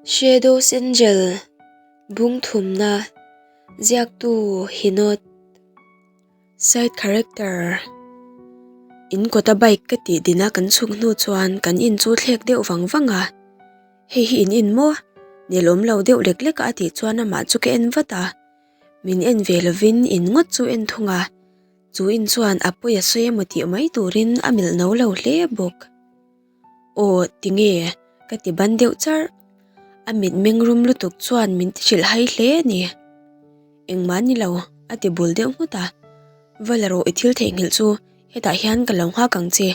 Shadows Angel, Bung thumna, Ziaktu Hinot, Side Character, In kawta bike ka tih dina kan chhuk hnu chuan kan in chu thlek deuh vang vang a, Hei hi in in maw? Nelawm lo deuh lek lek a a tih chuan amah chu ka en vat a, min en ve lovin in ngawt chu en thung a, chu in chuan a pawi a sawi emaw tih mai turin a melh no lo hle bawk. Aw tinge? Ka ti ban deuh charh. A mitmeng rum lutuk chuan min ti hrilh hai hle a ni. Engmah ni lo, a ti bul deuh nghut a. Va la rawh i thil theihnghilh chu hetah hian ka lo nghak ang che,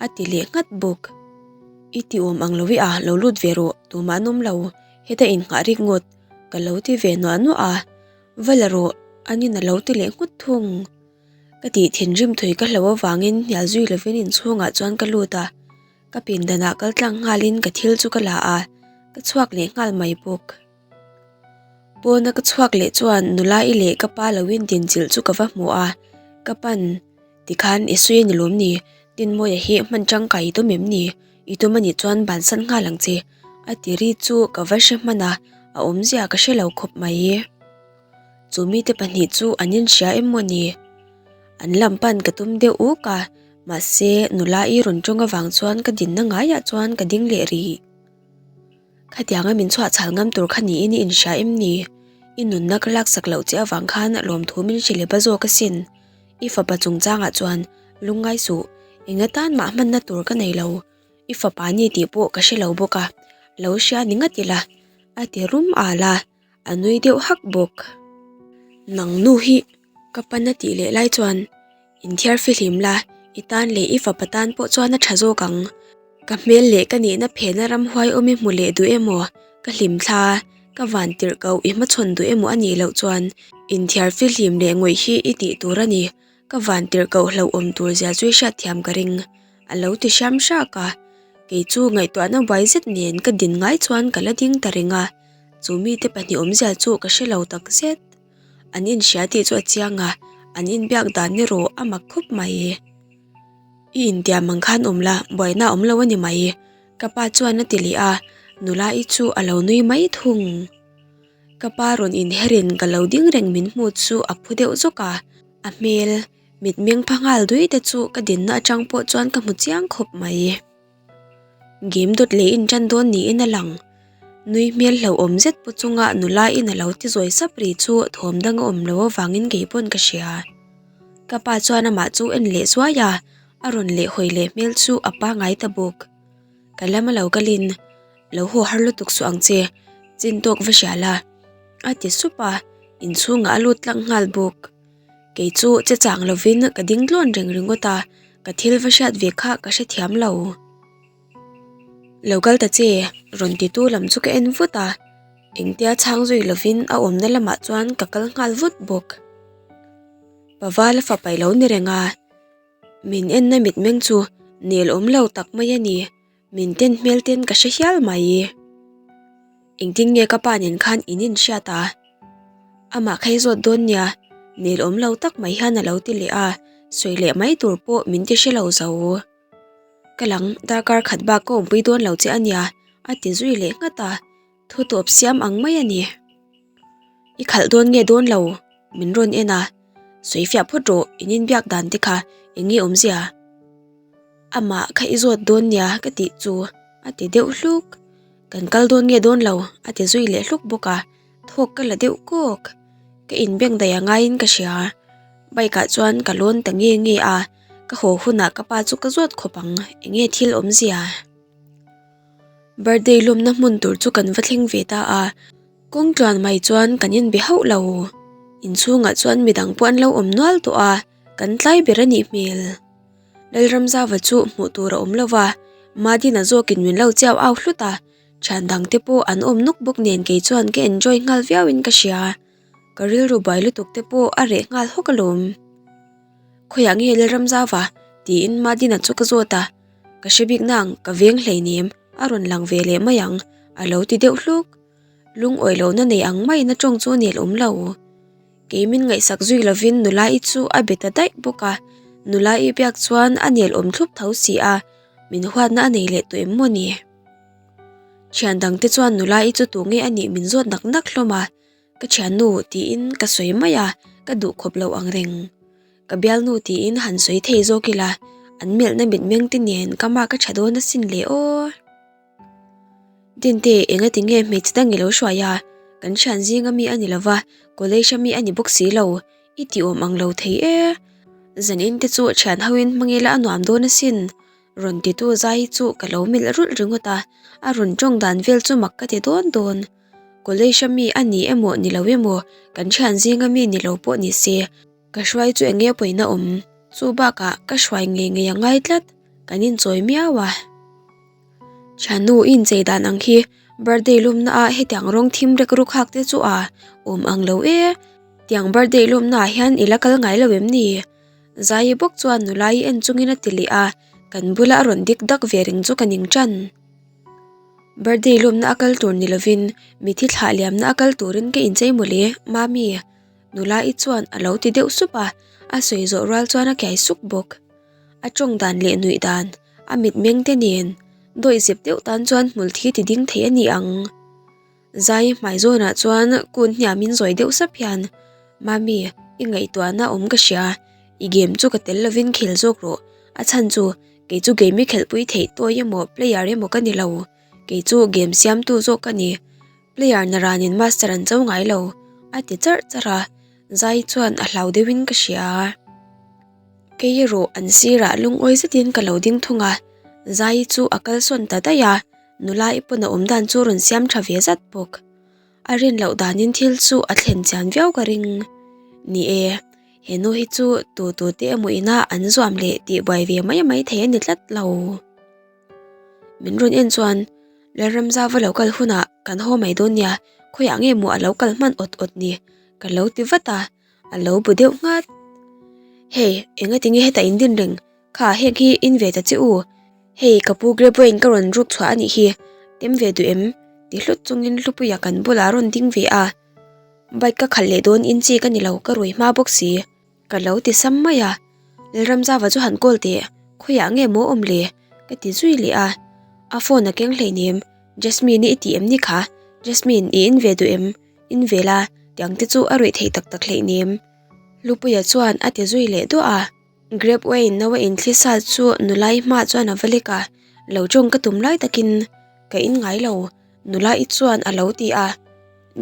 a ti leh nghat bawk. I ti awm ang lo i a, lo lut ve rawh, tumah an awm lo, heta innghah rik ngawt, ka lo ti ve nuah nuah a. Va la rawh, anin a lo ti leh nghut thung. Ka tih thinrim thui ka hlo avangin hnial zui lovin inchhungah chuan ka lut a, ka pindanah kal tlang nghalin ka thil chu ka la a, ka chhuak leh nghal mai bawk. Pawna ka chhuak leh chuan nula i leh ka pa lo indinchilh chu ka va hmu a, ka pan tikhan i sawi a ni lawm ni, Dinmawia hi hman tangkai i tum em ni? I tum anih chuan bansan nghal ang che, a ti ri chu ka va hre hman a, a awmzia ka hre lo khawp mai. Chu mite pahnih chu an inhria em maw ni? An lam pan ka tum deuh uk a, mahse nula i rawn tawng avang chuan ka dinna ngaiah chuan ka ding leh rih. Khatianga min chhuah chhal ngam tur kha niin i inhria em ni? I nunna ka laksak loh che avang khan lawmthu min hrilh leh ba zawk asin. I fapa chungchangah chuan lungngai suh, eng atan mah hmanna tur ka nei lo. I fapa ni tih pawh ka hre lo bawk a, lo hria ni ngat ila, a ti rum al a. A nui deuh hak bawk. Nang nu hi ka pan a tih leh lai chuan inthiar fihlim la, i tan leh i fapa tan pawh chuan a tha zawk ang. Ka hmel leh ka nihna phena ramhuai awm i hmu leh duh emaw, ka hlim thla, ka van tirh koh i hmachhawn duh emaw a nih loh chuan inthiar fihlim leh ngawih hi i tih tur a ni. Ka van tirh koh hlauhawm tur zia chu i hriatthiam ka ring. A lo ti hram hrak a, kei chu ngaihtuahna buai zet nen ka din ngai chuan ka la ding ta reng a. Chu mite pahnih awmzia chu ka hre lo tak zet. An inhria tih chu a chiang a, an inbiak dan erawh a mak khawp mai. I intiam ang khan awm la, buaina a awm lo a ni mai, ka pa chuan a ti leh a, nula i chu a lo nui mai thung. Ka pa rawn inherin ka lo ding reng min hmu chu a phu deuh zawk a, a hmel, mitmeng pha nghal dui te chu ka dinna atang pawh chuan ka hmu chiang khawp mai. Game dawt leh in tan dawn niin a lang. Nui hmel hlauhawm zet pu chunga nula in a lo ti zawi sap ri chu thawm dang a awm lo avangin kei pawn ka hria. Ka pa chuan amah chu en leh zuai a, a rawn leh hawi leh hmel chu a pangai ta bawk. Ka lam a lo kalin, Lo haw har lutuk suh ang che, chin tawk va hria la, a ti sup a, inchhungah a lut tlang nghal bawk. Kei chu che chang lovin ka ding tlawn reng ringawt a, ka thil va hriat ve kha ka hrethiam lo. Lo kal ta che, rawn titu lam chu ka en vut a, engtia chhang zui lovin a awmna lamah chuan ka kal nghal vut bawk. Pavala fapa i lo ni reng a, min enna mitmeng chu nel awm lo tak mai a ni. Min ten hmel ten ka hre hial mai. Engtin nge ka pa nen khan in inhriat a? Amah kha i zawt dawn nia, nel awm lo tak mai hian a lo ti leh a, sawi leh mai tur pawh min ti hre lo zo. Ka lang darkar khat bak ka awmpui dawn lo che a nia, a ti zui leh nghat a. Thu tawp siam ang mai a ni. I khalh dawn nge dawn lo? Min rawn en a. Sawi fiah phawt rawh, in inbiak dan te kha eng nge awmzia? Amah kha i zawt dawn nia ka tih chu a ti deuh hluk. Kan kal dawn nge dawn lo? A ti zui leh hluk bawk a, thawk ka la deuh kawk. Ka inbeng daih a ngaiin ka hria. Bike ah chuan ka lawn ta nge nge a, ka haw hunah ka pa chu ka zawt khawp ang, eng nge thil awmzia? Birthday lawmna hmun tur chu kan va thleng ve ta a, kawng tluan mai chuan kan inbe hauh lo. Inchhungah chuan midang pawh an lo awm nual tawh a, kan tlai ber a nih hmel. Lalramzava chu hmuh tur a awm lo va, Madina zawkin min lo chiau au hlut a, thian dang te pawh an awm nuk bawk nen kei chuan ka enjoy nghal viauin ka hria. Ka rilru buai lutuk te pawh a reh nghal hawk alawm. Khawiah nge Lalramzava? tiin Madina chu ka zawt a. Ka hre bik nang, ka veng hleinem, a rawn lang ve leh mai ang, a lo ti deuh hluk. Lungawi lohna nei ang maiin a tawng chu nel awm lo. Kei min ngaihsak zui lovin nula-i chu a be ta daih bawk a, nula-i biak chuan a nel awm thlup tho si a, min huatna a nei leh tawh em maw ni? Thian dangte chuan nula i chu tu nge a nih min zawt nak nak hlawm a, ka thiannu tiin ka sawi mai a, ka duh khawp lo ang reng. Ka bialnu tiin han sawi thei zawk ila, an melhna mitmeng te nen ka mark a tha dawn asin le aw. Dinte, engati nge hmeichhe dang i lo hruai a? Kan thian zinga mi a ni lo va, college a mi a ni bawk si lo. I ti awm ang lo thei e. Zanin te chu thian hoin hmang ila a nuam dawn asin. Rawn titu zai hi chu ka lo melh rulh ringawt a, a rawn tawng dan vel chu mak ka ti dawn dawn. College a mi a ni emaw ni lo emaw, kan thian zinga mi ni lo pawh ni se, ka hruai chu eng nge pawina awm? Chu bakah ka hruai ngei ngei a ngai tlat, kan inchawi miau a. Thiannu i inchei dan ang hi birthday lawmna ah hetiang rawng thim rek ruk hak te chu a awm ang lo e, tiang birthday lawmna ah hian i la kal ngai lo em ni? Zaii bawk chuan nula i en chungin a ti leh a, kan bula a rawn dik dak ve reng chu ka ning tan. Birthday lawmna a kal tur ni lovin mithi thlah liamna a kal turin ka inchei mawle, Mami. Nula i chuan a lo ti deuh sup a, a sawi zawh rual chuan a kiai suk bawk. A tawng dan leh nuih dan, a mitmeng te nen dawih zep deuh tan chuan hmul thi ti ding thei a ni ang. Zai hmai zawnah chuan kun hniam in zawi deuh sap hian, Mami, i ngaihtuahna awm ka hria, i game chu ka tel lovin khel zawk rawh, a chhan chu kei chu game i khelhpui theih tawi emaw player emaw ka ni lo, kei chu game siamtu zawk ka ni, player naranin master an cho ngai lo, a ti charh charh a, Zai chuan a hlau deuhin ka hria. Kei erawh an sirah lungawi zetin ka lo ding thung a, Zaii chu a kalsawn ta daih a, nula i pawn a awm dan chu rawn siam tha ve zat bawk. A rin loh danin thil chu a thlen chian viau ka ring. Ni e, he nu hi chu tu tu te emaw ina an zuam leh tih buai ve mai mai thei a ni tlat lo. Min rawn en chuan Lalramza va lo kal hunah kan haw mai dawn nia, khawiah nge maw a lo kal hman awt awt ni ka lo ti vat a. A lo bu deuh nghat. Hei, enga tinge heta in din reng? Kha, heng hi in ve ta che u. Hei, ka pu Greboin ka rawn ruk chhuah a nih hi. Tem ve duh em? Ti hlut chungin Hlupuia kan bulah a rawn ding ve a. Bike ka khalh leh dawn in chi ka ni lo, ka rui hma bawk si. Ka lo ti sam mai a. Lalramzava chu han call teh, khawiah nge maw awm le? Ka ti zui leh a. A phone a keng hleinem. Jasmine-i i ti em ni kha? Jasmine, i in ve duh em? In vel a, tiang te chu a ruih theih tak tak hleih nem. Lupuia chuan a ti zui leh duah a. Grape wine no a inthli sat chu nulai hma chuan a va lek a, lo tawng ka tum lai takin ka in ngai lo, nula i chuan a lo ti a.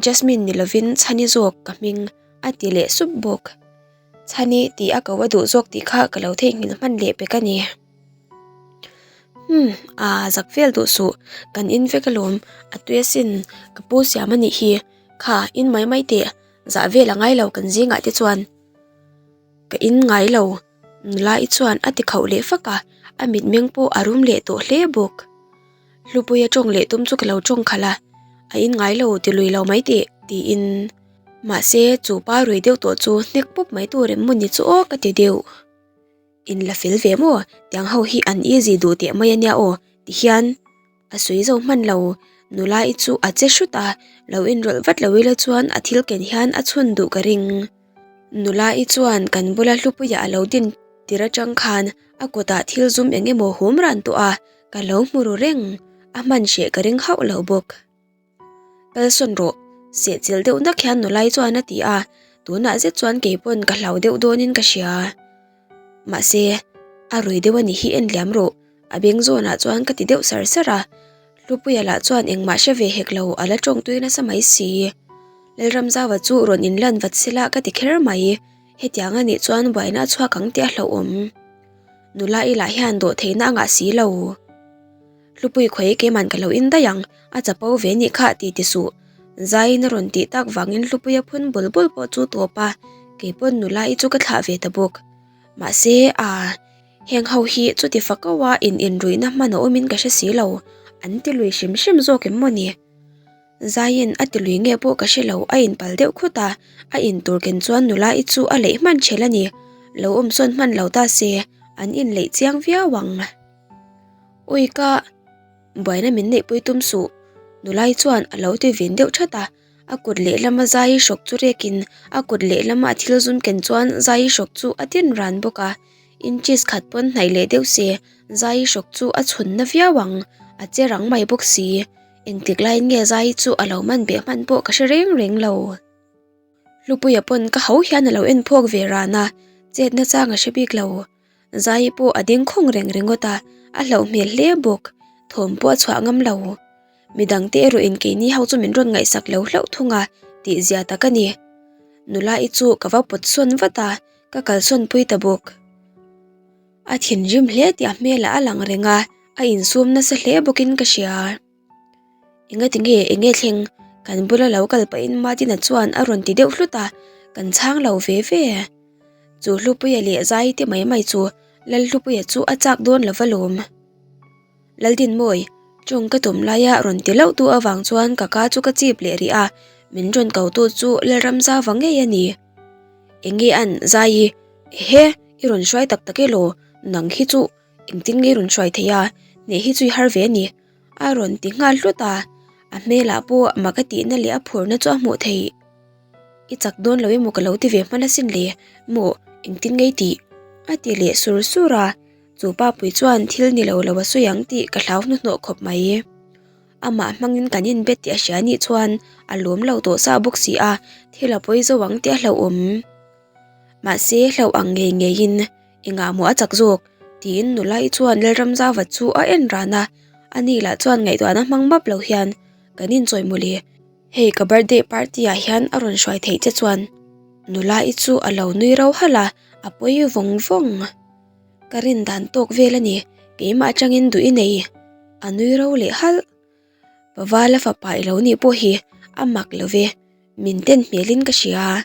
Jasmine ni lovin Chhani zawk ka hming a ti leh sup bawk. Chhani tih a ko a duh zawk tih kha ka lo theihnghilh hman leh pek a ni. Umm aa zak vel duh suh kan in vek alawm a tui asin ka pu siam a nih hi kha in mai mai teh zah vel a ngai lo kan zingah te chuan ka in ngai lo nula i chuan a ti khauh leh fak a a mitmeng pawh a rum leh tawh hle bawk Hlupuia tawng leh tum chu ka lo tawng khalh a a in ngai lo ti lui lo mai teh tiin mahse chu pa rui deuh tawh chu hnek pawp mai tur em maw ni chu aw ka ti deuh. In la fel ve maw? Tiang ho hi an easy duh teh mai ania aw ti hian a sawi zo hman lo. Nula i chu a che hrut a, lo inrawlh vat lo ila chuan a thil ken hian a chhun duh ka ring. Nula i chuan kan bula hlupuiah a lo din tir atang khan a kutah thil zum eng emaw hum ran tawh a, ka lo hmu ru reng. A hman hreh ka ring hauh lo bawk. Kalsawn rawh, sehchilh deuh nak hian nulai chuan a ti a, tunah zet chuan kei pawn ka hlau deuh dawnin ka hria. Mahse, a rui deuh a nih hi en liam rawh, a beng zawnah chuan ka ti deuh sar sar a, Hlupuia lah chuan engmah hre ve hek lo a la tawngtui nasa mai si. Lalramzava chu rawn inlan vat sela ka ti kher mai, hetiang a nih chuan buaina a chhuak ang tih a hlauhawm. Nula i lah hian dawh theihna a ngah si lo. Hlupui khawi keiman ka lo in daih ang, a chapo ve nih kha ti ti suh. Zaiin a rawn tih tak vangin Hlupuia phun bul bul pawh chu tawp a, keipawn nula i chu ka thlah ve ta bawk. Mahse, aa, heng ho hi chuti fakaua in inruihna hman a awmin ka hre si lo, an ti lui hrim hrim zawk em maw ni? Zaiin a ti lui nge pawh ka hre lo, a inpal deuh khut a, a intur ken chuan nula i chu a leih hman ṭhel a ni. Lo awmsawn hman lo ta se, an inleih chiang viau ang. Ui ka buaina min neihpui tum suh nulai chuan a lo ti vin deuh that a, a kut lehlama zai hrawk chu rekin a kut lehlama a thil zum ken chuan zai hrawk chu a tin ran bawk a, inches khat pawn hnaih leh deuh se zai hrawk chu a chhun na viau ang, a che rang mai bawk si. Engtik laiin nge zai chu a lo man beh hman pawh ka hre reng reng lo. Hlupuia pawn ka ho hian a lo en phawk ve ran a, chet nachang a hre bik lo. Zai pawh a ding khawng reng ringawt a, a hlauh hmel hle bawk. Thawm pawh a chhuah ngam lo. Midangte erawh in keini ho chu min rawn ngaihsak lo hlauh thung a, tih zia tak a ni. Nula i chu ka va pawt sawn vat a, ka kalsawn pui ta bawk. A thinrim hle tih a hmelah a lang reng a, a insum nasa hle bawkin ka hria. Engati nge enge thleng? Kan bula lo kal pahin Martina chuan a rawn ti deuh hlut a, kan chhang lo ve ve. Chu Hlupuia leh Zai te mai mai chu Lalhlupuia chu a chak dawn lo va lawm. Laldinmawi, tawng ka tum laia rawn ti loh tu avang chuan ka ka chu ka chip leh rih a, min rawn ko tu chu Lalramzava ngei a ni. Enge an, Zaii, ehe, i rawn hruai tak tak elaw, nang hi chu engtin nge i rawn hruai thei a, hneh hi chu i har ve a ni, a rawn ti nghal hlut a, a hmelah pawh mak a tihna leh a phurna chu a hmuh theih. I chak dawn lo emaw ka lo ti ve hman asin le, maw, engtin nge i tih? a ti leh sur sur a. Chu papui chuan thil ni lo lo a sawi ang tih ka hlau hnuhnawh khawp mai. Amah hmangin kan inbet tih a hria nih chuan a lawm lo tawh sa bawk si a, thil a pawi zo ang tih a hlauhawm. Mahse hlauh ang ngei ngeiin engah maw a chak zawk tiin nula i chuan Lalramzava chu a en ran a, ani lah chuan ngaihtuahna hmang map lo hian kan inchawi mawle. Hei ka birthday party ah hian a rawn hruai theih che chuan nula i chu a lo nui ro halh a, a pawi vawng vawng. Ka rin dan tawk vel a ni, keimah atangin duh i nei, a nui ro leh halh. Pavala fapa i lo nih pawh hi a mak lo ve, min ten hmelin ka hria.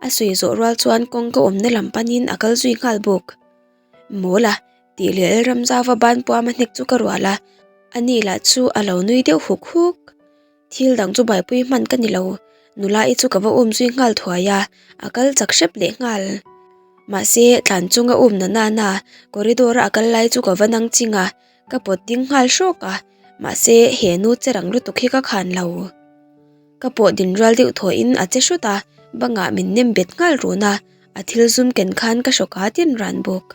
A sawi zawh rual chuan kawngka awmna lam panin a kal zui nghal bawk. Mawl a, tih leh Lalramzauva ban puama hnek chu ka rual a, ani lah chu a lo nui deuh huk huk. Thil dang chu buaipui hman ka ni lo, nula i chu ka va um zui nghal thuai a, a kal chak hrep leh nghal. Mahse, tlan chunga um na nana corridor a a kal lai chu ka va nang ching a, ka pawt ding nghal hrawk a, mahse he nu che rang lutuk hi ka khan lo. Ka pawh din rual deuh thawhin a che hrut a, bangah min nem bet nghal run a, a thil zum ken khan ka hrawk a tin ran bawk.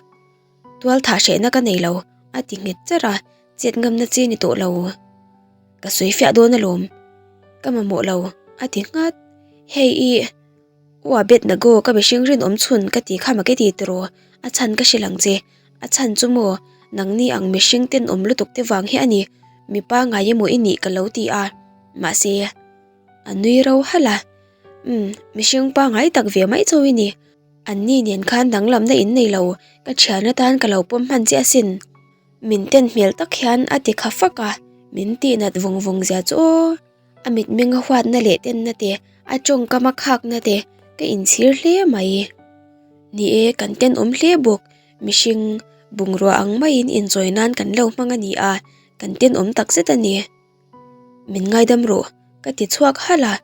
Tual thah hrehna ka nei lo, a ti nghet cher a, chet ngamna chi ni tawh lo. Ka sawi fiah dawn alawm, ka mamawh lo, a ti nghat. Hei i, U Abednego ka mihring rinawm chhun ka ti kha make ti tiraw, a chhan ka hrilh ang che. A chhan chu maw, nangni ang mihring tenawm lutuk te vang hi a ni, mipa ngai emaw i nih ka lo ti a, mahse, a nui ro halh a. Umm, mihring pangngai tak ve mai chauh i ni. An ni nen khan danglamna in nei lo, ka thian atan ka lo pawm hman che asin. Min ten hmel tak hian a ti kha fak a, min tihnat vawng vawng zia chu aw. A mitmeng a huatna leh tenna te, a tawngkam a khakna te ka inchhir hle mai. Ni e, kan tenawm hle bawk, mihring bungrua ang maiin inchawi nan kan lo hmang a ni a, kan tenawm takzet a ni. Min ngaidam rawh, ka ti chhuak halh a.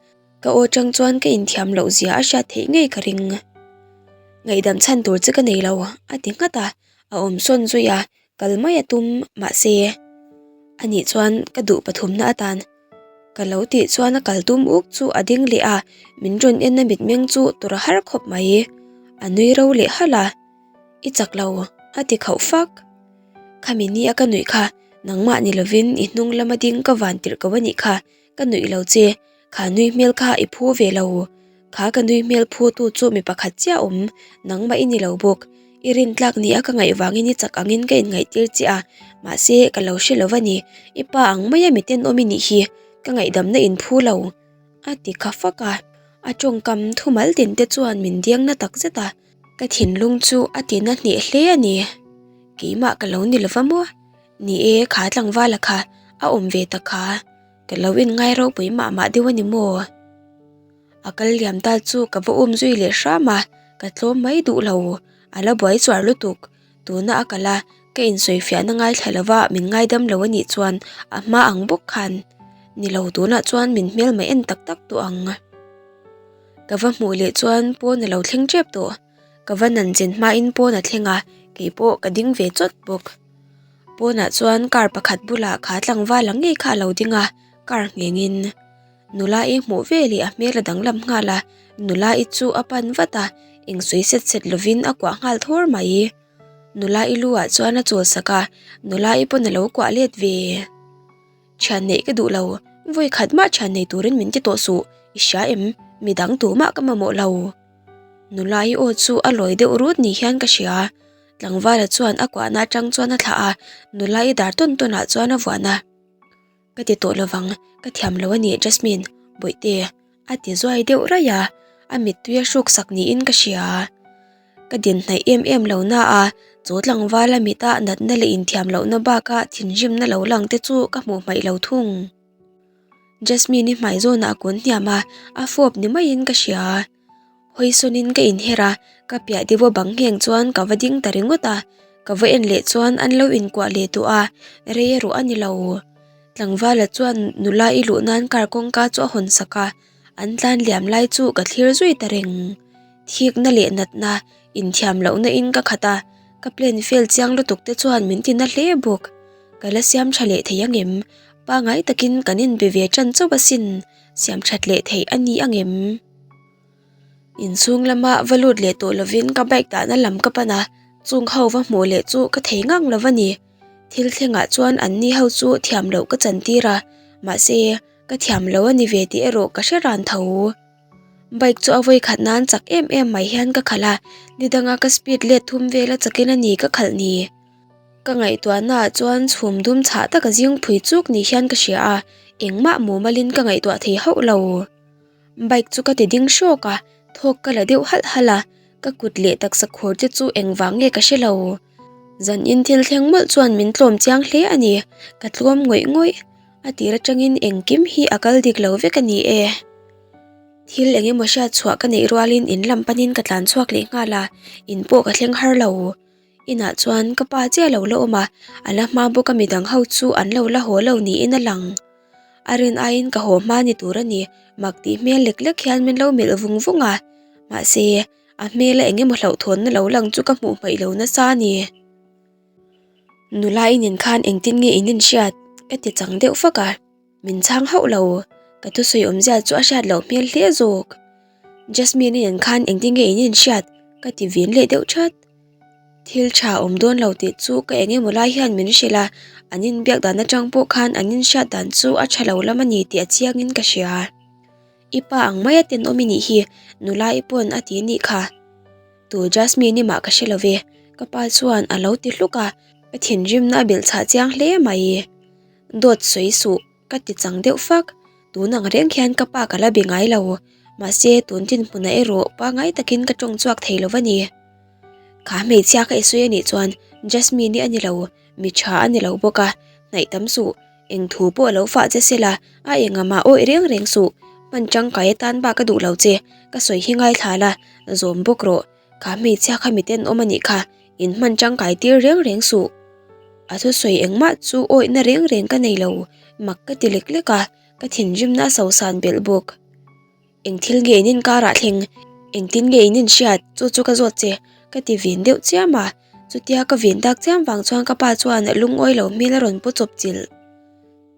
Ka aw chang chuan ka inthiam loh zia a hriat theih ngei ka ring. Ngaihdam chhan tur che ka nei lo, a ti nghat a, a awm sawn zui a, kal mai a tum mahse anih chuan ka duh pathumna atan ka lo tih chuan a kal tum uk chu a ding leh a, min rawn en a mitmeng chu tur a har khawp mai. A nui ro leh halh a, I chak lo, a ti khauh fak. Khami ni a ka nuih kha nangmah ni lovin i hnung lama ding ka van tirh ko anih kha, ka nuih lo che. Kha nui hmel kha i phu ve lo. Kha ka nui hmel phu tu chu mi pakhat chiah awm, nangmah i ni lo bawk. I rintlak ni a ka ngaih vangin i chak angin ka inngaihtir che a, mahse ka lo hre lo va ni. I pa ang maia mi tenawm i nih hi, ka ngaihdamna in phu lo. A ti kha fak a, a tawngkam thumal tin te chuan min diang na tak zet a, ka thinlung chu a ti na hneh hle a ni. Keimah ka lo ni lova maw? Ni e, kha tlangvala kha a awm ve ta kha. Ka lo inngai ropui mah mah deuh a ni maw? A kal liam ta chu ka va um zui leh hram a, ka tlawm mai duh lo. A la buai chuar lutuk. Tuna a kal a, ka insawifiahna ngaithla lova min ngaidam lo a nih chuan a hma ang bawk khan ni lo tunah chuan min hmelma en tak tak tawh ang. Ka va hmuh leh chuan pawn a lo thleng tep tawh. Ka va nan chen hmain pawn a thleng a, keipawh ka ding ve chawt bawk. Pawnah chuan car pakhat bulah kha tlangval ang ngei kha a lo ding a, car nghengin nula i hmuh ve leh a hmel a danglam nghal a, nula i chu a pan vat a, eng sawi set set lovin a kuah nghal thawr mai. Nula i lu ah chuan a chawl sak a, nula i pawn a lo kuah let ve. Thian neih ka duh lo. Vawi khat mah thian nei turin min ti tawh suh, i hria em? Midang tumah ka mamawh lo. Nula i aw chu a lawi deuh rut ni hian ka hria. Tlangvala chuan a kuahna atang chuan a thlah a, nula i dar tawn tawnah chuan a vuan a. Ka ti tawh lovang, ka thiam lo a ni Jasmine, Bawihte, a ti zuai deuh raih a, a mittui a hruk sak niin ka hria. Ka din hnaih em em lo na a, chu tlangvala mita natna leh inthiam lohna baka thinrimna lo lang te chu ka hmuh hmaih lo thung. Jasmine-i hmai zawnah a kun hniam a, a fawp ni maiin ka hria. Hawi sawnin ka inher a, ka piah deuh a bang ngheng chuan ka va ding ta ringawt a, ka va en leh chuan an lo inkuah leh tawh a, rei erawh a ni lo. Tlangvala chuan nula i luh nan car kawngka chu a hawn sak a, an tlan liam lai chu ka thlir zui ta reng. Thikna leh natna, inthiam lohna in ka khat a, ka plan fail chiang lutuk te chuan min ti na hle bawk. Ka la siam tha leh thei angem? Pangai takin kan inbe ve tan chauh asin, siam that leh theih a ni angem? Inchhung lama va lut leh tawh lovin ka bike dahna lam ka pan a, chung ho va hmuh leh chu ka thei ngang lo a ni. Thil thlengah chuan an ni ho chu thiam loh ka chan tir a, mahse ka thiam lo a ni ve tih erawh ka hre ran tho. Bike chu a vawi khat nan chak em em mai hian ka khalh a, ni danga ka speed let thum vela chakin a ni ka khalh ni. Ka ngaihtuahnaah chuan chhum dum chhah taka zing phui chuk ni hian ka hria a, engmah mumalin ka ngaihtuah thei hauh lo. Bike chu ka ti ding hrawk a, thawk ka la deuh halh halh a, ka kut leh taksa khur te chu engvang nge ka hre lo. Zan in thil thleng mawlh chuan min tlawm chiang hle a ni, ka tlawm ngawih ngawih. A tir atangin engkim hi a kal dik lo vek a ni e. Thil eng emaw hriat chhuah ka neih rualin in lam panin ka tlan chhuak leh nghal a, in pawh ka thleng har lo. Inah chuan ka pa chiah lo la awm a, a la hma bawk a midang ho chu an lo la haw lo niin a lang. A rin aiin ka haw hma ni tur a ni, mak tih hmel lek lek hian min lo melh vung vung a. Mahse, a hmela eng emaw hlauhthawnna lo lang chu ka hmuh hmaih lo nasa a ni. Nula i nen khan engtin nge in inhriat? ka ti chang deuh fak a. Min chhang hauh lo, ka thusawi awmzia chu a hriat loh hmel hle zawk. Jasmine-i nen khan engtin nge in inhriat? ka ti vin leh deuh that. Thil tha awm dawn lo tih chu ka eng emaw lai hian min hrilh a, an inbiak dan atang pawh khan an inhriat dan chu a tha lo lam a ni tih a chiangin ka hria. I pa ang maia tenawm i nih hi, nula i pawn a ti nih kha. Tu Jasmine-i mah ka hre lo ve, ka pa chuan a lo ti hluk a, ka thinrimna a belhchhah chiang hle mai. Dawt sawi suh, ka ti chang deuh fak. Tun ang reng hian ka pa ka la be ngai lo. Mahse, tun dinhmunah erawh pangai takin ka tawng chhuak thei lo va ni. Kha hmeichhia ka i sawi a nih chuan Jasmine-i a ni lo, mi tha a ni lo bawk a, hnaih tam suh. Eng thu pawh lo fah che sela, a engah mah awih reng reng suh. Hman tangkai atan bak ka duh lo che, ka sawi hi ngaithla la, zawm bawk rawh. Kha hmeichhia kha mi tenawm a nih kha, in hman tangkai tir reng reng suh. A thusawi engmah chu awihna reng reng ka nei lo, mak ka ti lek lek a, ka thinrimna a sosan belh bawk. Eng thil nge in inkarah thleng, engtin nge in inhriat, chu chu ka zawt che, ka ti vin deuh chiam a, chutia ka vin tak chiam vang chuan ka pa chuan lungawi lo hmel a rawn pu chawp chilh.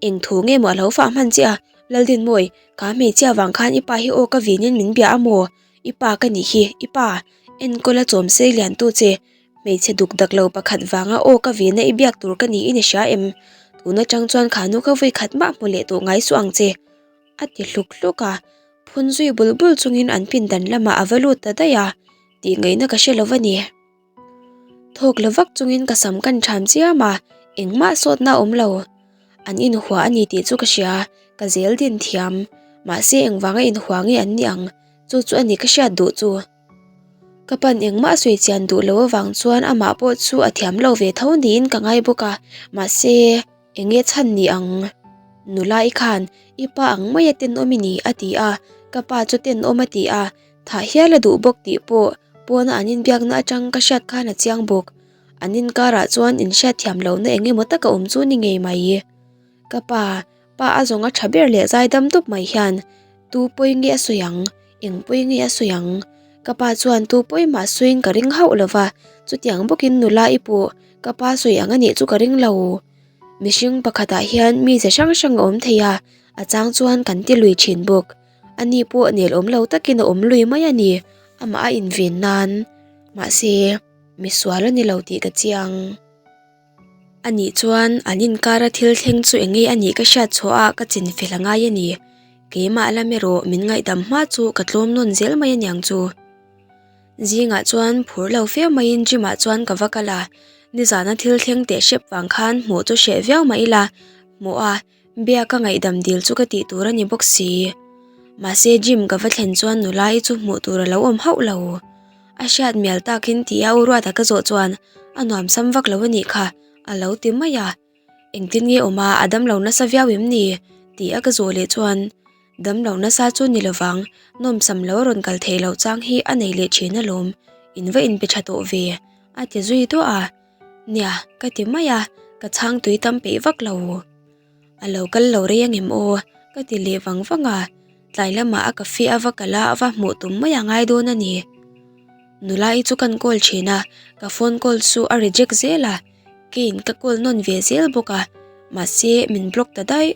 Eng thu nge maw a lo fah hman chiah a, Laldinmawi, kha hmeichhia vang khan i pa hi aw ka vinin min bia a maw? I pa ka nih hi, i pa, enkawl a chawm sei lian tu che, hmeichhe duk dak lo pakhat vanga aw ka vina i biak tur ka niin i hria em? Tun atang chuan kha nu ka vawi khat mah hmu leh tawh ngai suh ang che, a ti hluk hluk a, phun zui bul bul chungin an pindan lamah a va lut ta daih a, tih ngaihna ka hre lo va ni. Thawk la vak chungin ka sam kan ṭham chiam a, engmah sawtna a awm lo. An inhua a ni tih chu ka hria, ka zel din thiam. Mahse engvanga inhua nge an nih ang, chu chu a ni ka hriat duh chu. Ka pan engmah sawi chian duh lo avang chuan amah pawh chu a thiam lo ve tho niin ka ngai bawk a, mahse eng nge chhan ni ang? Nula i khan i pa ang maia tenawm i ni a ti a, ka pa chu tenawm a ti a, Thah hial a duh bawk tih pawh pawna an inbiakna atang ka hriat khan a chiang bawk. An inkarah chuan inhriatthiam lohna eng emaw taka awm chu ni ngei mai. Ka pa, pa a zawng a tha ber leh zaidam tawp mai hian tu pawi nge a sawi ang, eng pawi nge a sawi ang? Ka pa chuan tu pawi mah sawiin ka ring hauh lo va, chutiang bawkin nula i pawh ka pa sawi ang a nih chu ka ring lo. Mihring pakhatah hian mize hrang hrang a awm thei a, a chang chuan kan ti lui thin bawk. Ani pawh nel awm lo takin a awm lui mai a ni, amah a inven nan. Mahse, misual a ni lo tih ka chiang. Anih chuan an inkara thil thleng chu eng nge a nih ka hriat chhuah a ka chinfel a ngai a ni. Keimah lam erawh min ngaihdam hma chu ka tlawm nawn zel mai aniang chu. Zingah chuan phur lo fe maiin gym ah chuan ka va kal a, nizana thil thleng teh hrep vang khan hmuh chu hreh viau mah ila, hmuh a, biak a ngaihdam dil chu ka tih tur a ni bawk si. Mahse gym ka va thlen chuan nula i chu hmuh tur a lo awm hauh lo. A hriat mial takin ti a u Ruata ka zawh chuan a nuam sam vak lo a nih kha a lo ti mai a. Engtin nge awm a, a damlo nasa viau em ni? Tih a ka zawh leh chuan damlo nasa chu ni lovang, nawmsam lo a rawn kal theih loh chang hi a nei leh thin alawm, in va inpe tha tawh ve a ti zui duah a. Nia, ka ti mai a, ka chhang tui tam peih vak lo. A lo kal lo rei angem aw? Ka ti leh vang vang a, tlai lamah a cafe a va kal a, a va hmuh tum mai a ngai dawn a ni. Nula i chu kan call thin a, ka phone call chu a reject zel a, keiin ka call nawn ve zel bawk a, mahse min block ta daih.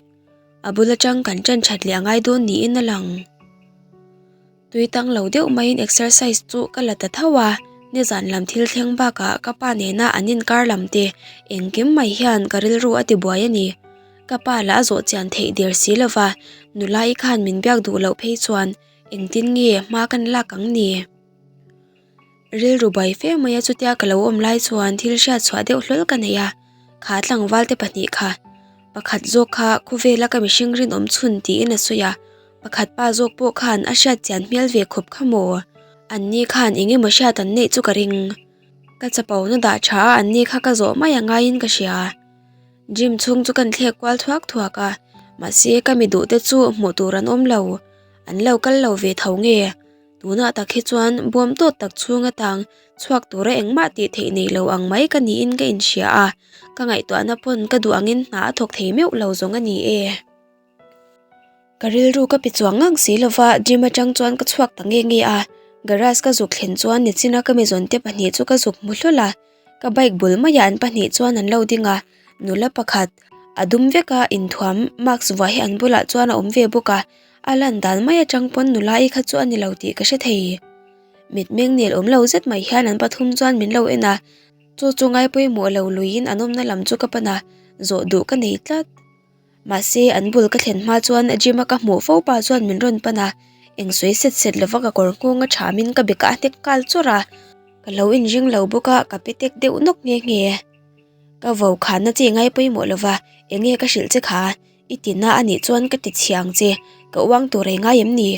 A bul atang kan ṭan ṭhat leh a ngai dawn niin a lang. Tui tang lo deuh maiin exercise chu ka la ta tho a, nizan lam thil thleng bakah ka pa nena an inkar lam te engkim mai hian ka rilru a ti buai a ni. Ka pa lah a zawh chian theih der si lova, nula i khan min biak duh loh phei chuan engtin nge hma kan lak ang ni? Rilru bai fe mai a chutia ka lo awm lai chuan thil hriat chhuah deuh hlawl ka nei a, kha tlangval te pahnih kha pakhat zawk kha khawvela ka mihring rinawm chhun tiin a sawi a, pakhat pa zawk pawh khan a hriat chian hmel ve khawp kha maw? An ni khan eng emaw hriat an neih chu ka ring. Ka chapo na dah tha a an ni kha ka zawh mai a ngaiin ka hria. Gym chhung chu kan thlek kual thuak thuak a, mahse ka mi duh te chu hmuh tur an awm lo, an lo kal lo ve tho nge? Tunah tak hi chuan bawm tawt tak chhung atang chhuak tura engmah tih theih nei lo ang mai ka niin ka inhria a, ka ngaihtuahna pawn ka duh angin hna a thawk thei meuh lo zawng a ni e. Ka rilru ka pe chuang ngang si lova gym atang chuan ka chhuak ta nge nge a, garage ka zuk thlen chuan nichina ka mizawnte pahnih chu ka zuk hmu hlawl a, ka bike bul maiah an pahnih chuan an lo ding a, nula pakhat a dum veka inthuam mask vuah hi an bulah chuan a awm ve bawk a. A lan dan mai atang pawn nula i kha chu a ni lo tih ka hre thei. Mitmeng nel awm lo zet mai hian an pathum chuan min lo en a, chu chu ngai pawimawh lo luiin an awmna lam chu ka pan a, zawh duh ka nei tlat. Mahse an bul ka thlen hma chuan gym a ka hmuh fo pa chuan min rawn pan a, eng sawi set set lova ka kawr nghawng a thamin ka bekah a hnek nghal chawrh a, ka lo inring lo bawk a ka pe tek deuh nawk nghe nghe. Ka vo khanna chi ngai pawimawh lova eng nge ka hrilh che kha? I tina a nih chuan ka ti chhia ang che, ka uang tur ei ngai em ni?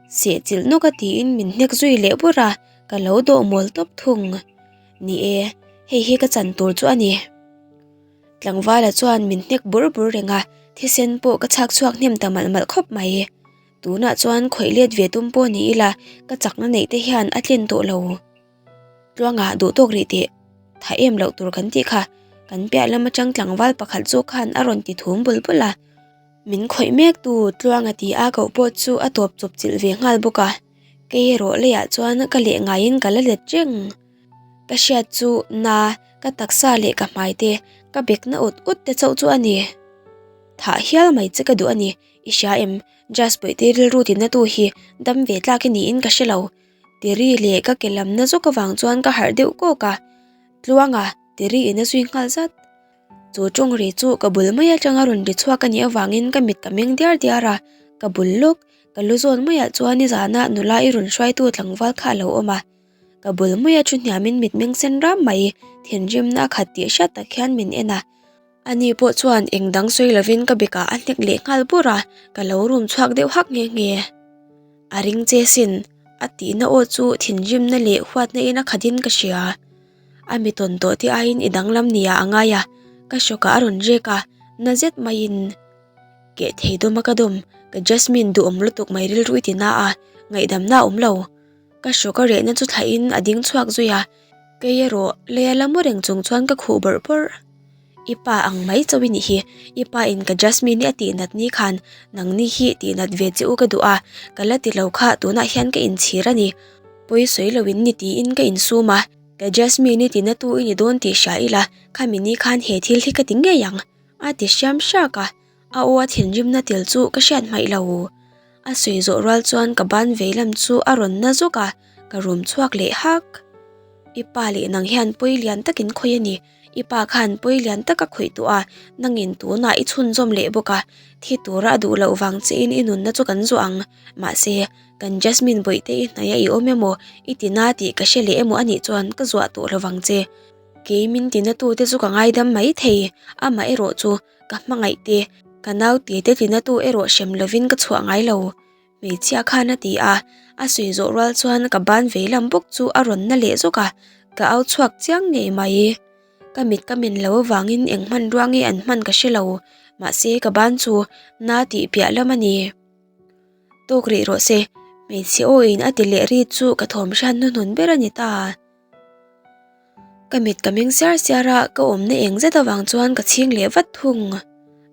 Seh chilh nawk a tiin min hnek zui leh bur a, ka lo dawh mawl tawp thung. Ni e, hei hi ka chan tur chu a ni. Tlangvala chuan min hnek bur bur reng a, thisen pawh ka chhak chhuak hnem ta malh malh khawp mai. Tunah chuan khawih let ve tum pawh ni ila, ka chakna neih te hian a tlin tawh lo. Tluanga duh tawk rih teh, tha em loh tur kan tih kha, kan piah lam atang tlangval pakhat zawk khan a rawn ti thum bul bul a. Min khawih mek tu Tluanga ti a koh pawh chu a tawp chawp chilh ve nghal bawk a, kei erawh leiah chuan ka leh ngaiin ka la let reng. Ka hriat chu na, ka taksa leh ka hmai te, ka bek na ut ut te chauh chu a ni. Thah hial mai che ka duh a ni, i hria em, Jas Puihte rilru tina tu hi dam ve tlak i niin ka hre lo. Tiri leh ka ke lamna zawk avang chuan ka harh deuh kawk a, Tluanga Tiri in a zui nghal zat. Chu tawng ri chu ka bul mai atanga rawn ri chhuak a nih avangin ka mit ka meng diar diar a, ka bul lawk, ka lu zawn maiah chuan nizana nula i rawn hruaitu tlangval kha a lo awm a. Ka bul maia thu hniamin mit meng sen ram mai, thinrimna a khat tih hriat tak hian min en a. Ani pawh chuan eng dang sawi lovin ka bekah a hnek leh nghal bur a, ka lo rum chhuak deuh hak nghe nghe. A ring che sin, a tihna aw chu thinrimna leh huatna in a khat in ka hria. A mi tawn tawh te aiin i danglam nia a ngai a, ka hrawkah a rawn rek a, na zet maiin keh thei dawm a ka dawm, ka Jasmine duhawm lutuk mai rilru i ti na a, ngaihdamna a awm lo. Ka hrawk a rehna chu thlahin a ding chhuak zui a, kei erawh lei a la mu reng chung chuan ka khuh bawrh bawrh. I pa ang mai chauh i nih hi, i pa in ka Jasmine hi a tih nat ni khan nangni hi tih nat ve che u ka duh a, ka la ti lo kha tunah hian ka inchhir a ni. Pawi sawi lo in ni tiin ka insum a, ka Jasmine i ti na tu i ni dawn tih hria ila khami ni khan he thil hi ka ti ngei ang a ti hriam hrak a, a aw a thinrimna tel chu ka hriat hmaih lo. A sawi zawh rual chuan ka ban vei lam chu a rawn na zawk a, ka rum chhuak leh hak. I pa leh nang hian pawi lian takin khawih a ni. I pa khan pawi lian tak a khawih tawh a, nangin tunah i chhunzawm leh bawk a, thi tura a duh loh vang chiahin i nunna chu kan zawh ang. Mahse, kan Jasmine bawihte i hnaih a i awm emaw, i tina tih ka hre leh emaw a nih chuan ka zuah tawh lo vang che. Kei min tina tute chu ka ngaidam mai thei, amah erawh chu ka hmangaih te, ka naute te tina tu erawh hrem lovin ka chhuah ngai lo. Hmeichhia khan a ti a, a sawi zawh rual chuan ka ban vei lam bawk chu a rawn na leh zawk a, ka au chhuak chiang ngei mai. Ka mit ka men lo avangin eng hmanrua nge an hman ka hre lo, mahse ka ban chu na tih piah lam a ni. Tawk rih rawh se, hmeichhe aw in a ti leh ri chu ka thawm hriat hnuhnun ber a ni ta. Ka mit ka meng siar siar a, ka awmna eng zet avang chuan ka chhing leh vat thung.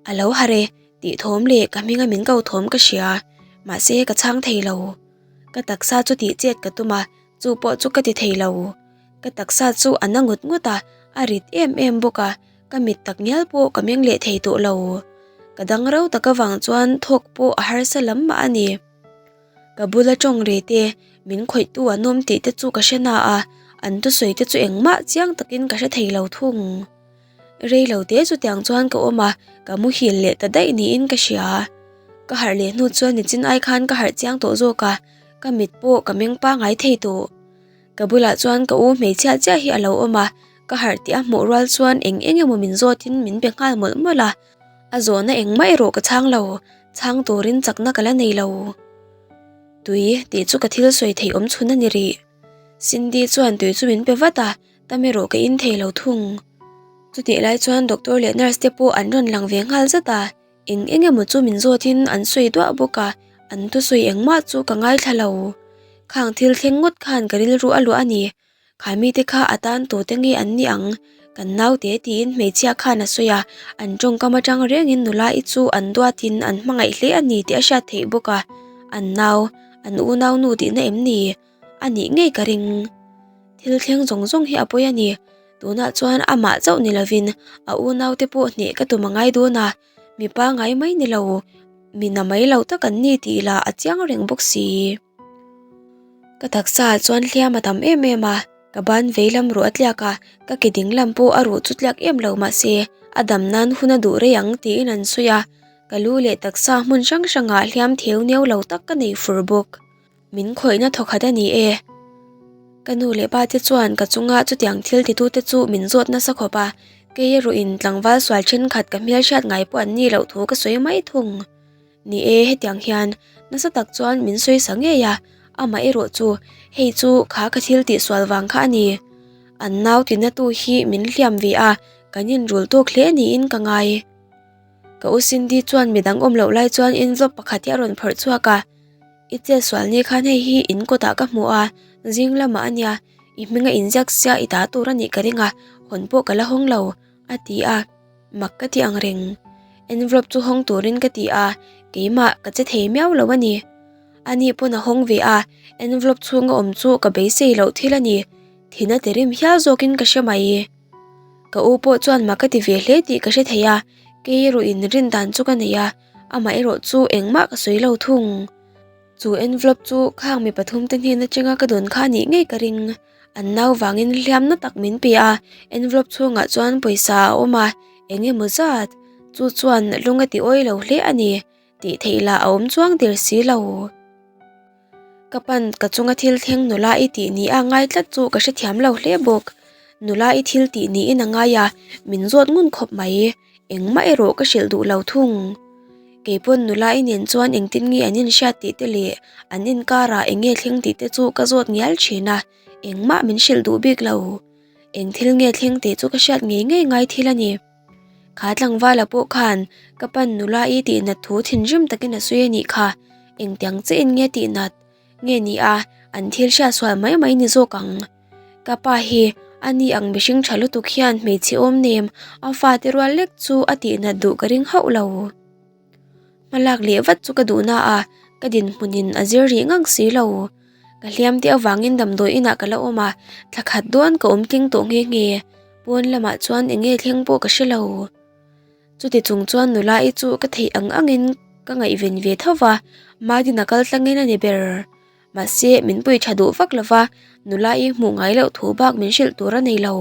A lo harh e, tih thawm leh ka hminga min ko thawm ka hria, mahse ka chhang thei lo. Ka taksa chu tih chet ka tum a, chu pawh chu ka ti thei lo. Ka taksa chu a na ngut ngut a, a rit em em bawk a, ka mit tak ngial pawh ka meng leh thei tawh lo. Ka dang rau tak avang chuan thawk pawh a harsa lam mah a ni. Ka bula tawng ri te, min khawihtu an awm tih te chu ka hre na a, an thusawi te chu engmah chiang takin ka hre thei lo thung. Rei lo te chutiang chuan ka awm a, ka muhil leh ta daih niin ka hria. Ka harh leh hnu chuan nichin ai khan ka harh chiang tawh zawk a, ka mit pawh ka meng pangngai thei tawh. Ka bulah chuan ka u hmeichhia chiah hi a lo awm a, ka harh tih a hmuh rual chuan eng eng emaw min zawtin min be nghal mawlh mawlh a. A zawhna engmah erawh ka chhang lo, chhang turin chakna ka la nei lo. Tui tih chu ka thil sawi theih awm chhun a ni rih. Cindy chuan tui chu min pe vat a, tam erawh ka in thei lo thung. Chutih lai chuan doctor leh nurse te pawh an rawn lang ve nghal zat a, eng eng emaw chu min zawtin an sawi duah bawk a, an thusawi engmah chu ka ngaithla lo. Khang thil thleng ngawt khan ka rilru a luah a ni. Kha mite kha a tan tute nge an ni ang? Kan naute tiin hmeichhia khan a sawi a, an tawngkam atang rengin nula i chu an duatin an hmangaih hle a ni tih a hriat theih bawk a, an nau, an unau nu tihna em ni? A nih ngei ka ring. Thil thleng zawng zawng hi a pawi a ni. Tunah chuan amah chauh ni lovin a unaute pawh hneh ka tum a ngai dawn a, mipa ngai mai ni lo, mi na mai lo tak an ni tih lah a chiang reng bawk si. Ka taksa ah chuan hliam a tam em em a, ka ban vei lam ruh a tliak a, ka ke ding lam pawh a ruh chu tliak em lo mahse a dam nan hun a duh rei ang tiin an sawi a, ka lu leh taksa hmun hrang hrang ah hliam theu neu lo tak ka nei fur bawk. Min khawihna thawkhat a ni e. Ka nu leh pa te chuan ka chunga chutiang thil titu te chu min zawt nasa khawp a, kei erawh in tlangval sual thenkhat ka hmelhriat ngai pawh an nih loh thu ka sawi mai thung. Ni e, hetiang hian nasa tak chuan min sawi sa ngei a, amah erawh chu hei chu kha ka thil tih sual vang kha a ni. An nau tina tu hi min hliam ve a, kan inrul tawk hle niin ka ngai. Ka u Cindy chuan midang awm loh lai chuan envelope pakhat hi a rawn phawrh chhuak a, I chet sual ni khan hei hi in kawtah ka hmu a, zing lamah a nia, i hming a inziak sia i ta tur a nih ka ring a, hawn pawh ka la hawng lo, a ti a. Mak ka ti ang reng. Envelope chu hawng turin ka ti a, keimah ka che thei miau lo a ni. Ani pawn a hawng ve a, envelope chhunga awm chu ka beisei loh thil a ni. Thin a ti rim hial zawkin ka hre mai. Ka u pawh chuan mak ka ti ve hle tih ka hre thei a, kei erawh in rin dan chu ka nei a, amah erawh chu engmah ka sawi lo thung. Chu envelope chu khang mi pathum te hnen atanga ka dawn kha a nih ngei ka ring. An nau vangin hliamna tak min pe a, envelope chhungah chuan pawisa a awm a, eng emaw zat? Chu chuan lung a ti awi lo hle a ni, tih theih lah a awm chuang der si lo. Ka pan ka chunga thil thleng nula i tih ni a ngai tlat chu ka hrethiam lo hle bawk. Nula i thil tih niin a ngai a, min zawt ngun khawp mai. Engmah erawh ka hrilh duh lo thung. Keipawn nula i nen chuan engtin nge an inhriat tih te leh an inkarah eng nge thleng tih te chu ka zawt ngial thin a, engmah min hrilh duh bik lo. Eng thil nge thleng tih chu ka hriat ngei ngei ngai thil a ni. Kha tlangvala pawh khan ka pan nula i tihnat thu thinrim takin a sawi a nih kha, engtiang chiahin nge tihnat nge ni a, an thil hriat sual mai mai ni zawk ang. Ka pa hi a ni ang mihring tha lutuk hian hmeichhe awm nem a fate rual lek chu a tihnat duh ka ring hauh lo. Hmalak leh vat chu ka duh na a, ka dinhmunin a zir rih ngang si lo. Ka hliam te avangin damdawi inah ka la awm a, thla khat dawn ka awm tling tawh nghe nghe. Pawn lamah chuan eng nge thleng pawh ka hre lo. Chuti chung chuan nula i chu ka theih ang angin ka ngaihven ve tho va, Madina kal tlangin a ni ber. Mahse, min pui tha duh vak lo va, Nula i hmuh ngai loh thu bak min hrilh tur a nei lo.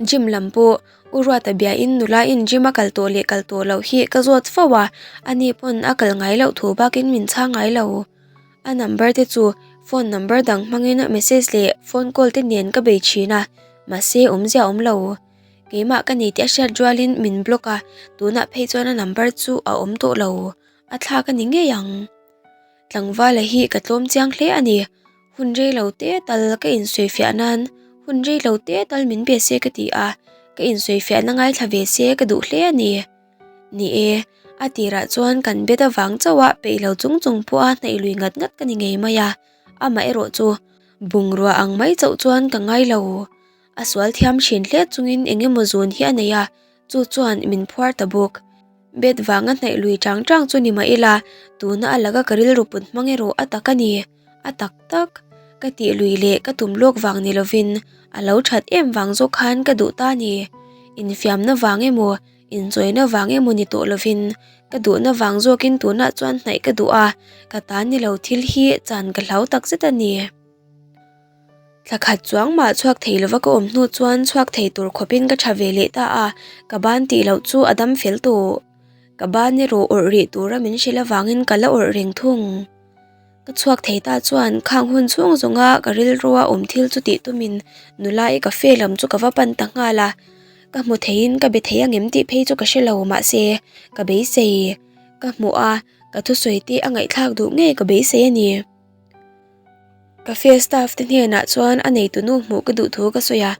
Gym lam pawh U Ruata biain nula in gym a kal tawh leh kal tawh loh hi ka zawt fo a, ani pawn a kal ngai loh thu bakin min chhang ngai lo. A number te chu phone number dang hmangin message leh phone call te nen ka bei thin a, mahse awmzia a awm lo. Keimah ka ni tih a hriat rualin min block a, tunah phei chuan a number chu a awm tawh lo, a thlak a ni ngei ang. Tlangvala hi ka tlawm chiang hle a ni. Hun rei lo te tal ka insawifiah nan hun rei lo te tal min be se ka ti a, ka insawifiahna ngaithla ve se ka duh hle a ni. Ni e, a tirah chuan kan bet avang chauh a peih lo chung chung pawha hnaih lui ngat ngat ka ni ngei mai a, amaherawh chu bungrua ang mai chauh chuan ka ngai lo. A sual thiam thin hle chungin eng emaw zun hi a nei a, chu chuan min phuar ta bawk. Bet vanga hnaih lui chang chang chu ni mah ila, tuna a laka ka rilru put hmang erawh a tak a ni. A tak tak. Ka tih lui leh ka tum lawk vang ni lovin a lo that em vang zawk khan ka duh ta a ni. Infiamna vang emaw, inchawina vang emaw ni tawh lovin ka duhna vang zawkin tunah chuan hnaih ka duh a, ka ta ni lo thil hi chan ka hlau takzet a ni. Thla khat chuang mah chhuak thei lova ka awm hnu chuan chhuak thei tur khawpin ka tha ve leh ta a, ka ban tih loh chu a dam fel tawh. Ka ban erawh awrh rih tura min hrilh avangin ka la awrh reng thung. Ka chhuak thei ta chuan khang hun chhung zawnga ka rilrua awm thil chu tih tumin nula i cafe lam chu ka va pan ta nghal a, ka hmu theiin ka be thei angem tih phei chu ka hre lo mahse ka beisei ka hmuh a, ka thusawi te a ngaihthlak duh ngei ka beisei a ni. Cafe staff te hnenah chuan a neitu nu hmuh ka duh thu ka sawi a,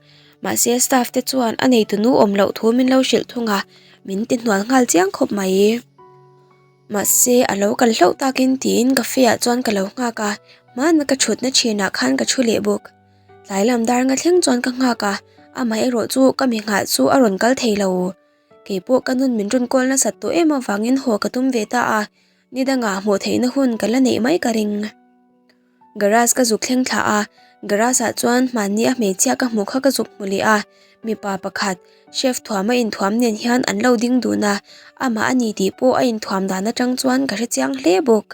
mahse staff te chuan a neitu nu awm loh thu min lo hrilh thung a, min ti hnual nghal chiang khawp mai. Mahse a lo kal hlauh takin tiin cafe ah chuan ka lo nghak a, hmana ka thutna thinah khan ka thu leh bawk. Tlai lam dar nga thleng chuan ka nghak a, amaherawh chu ka mi nghah chu a rawn kal thei lo. Keipawh ka nun min rawn kawl nasat tawh em avangin haw ka tum ve ta a, Ni dangah hmuh theihna hun ka la neih mai ka ring. Garage ka zuk thleng thla a, garage ah chuan hmanni a hmeichhia ka hmuh kha ka zuk hmu leh a, mipa pakhat chef thuam a inthuam nen hian an lo ding dun a, amah a ni tih pawh a inthuam dan atang chuan ka hre chiang hle bawk.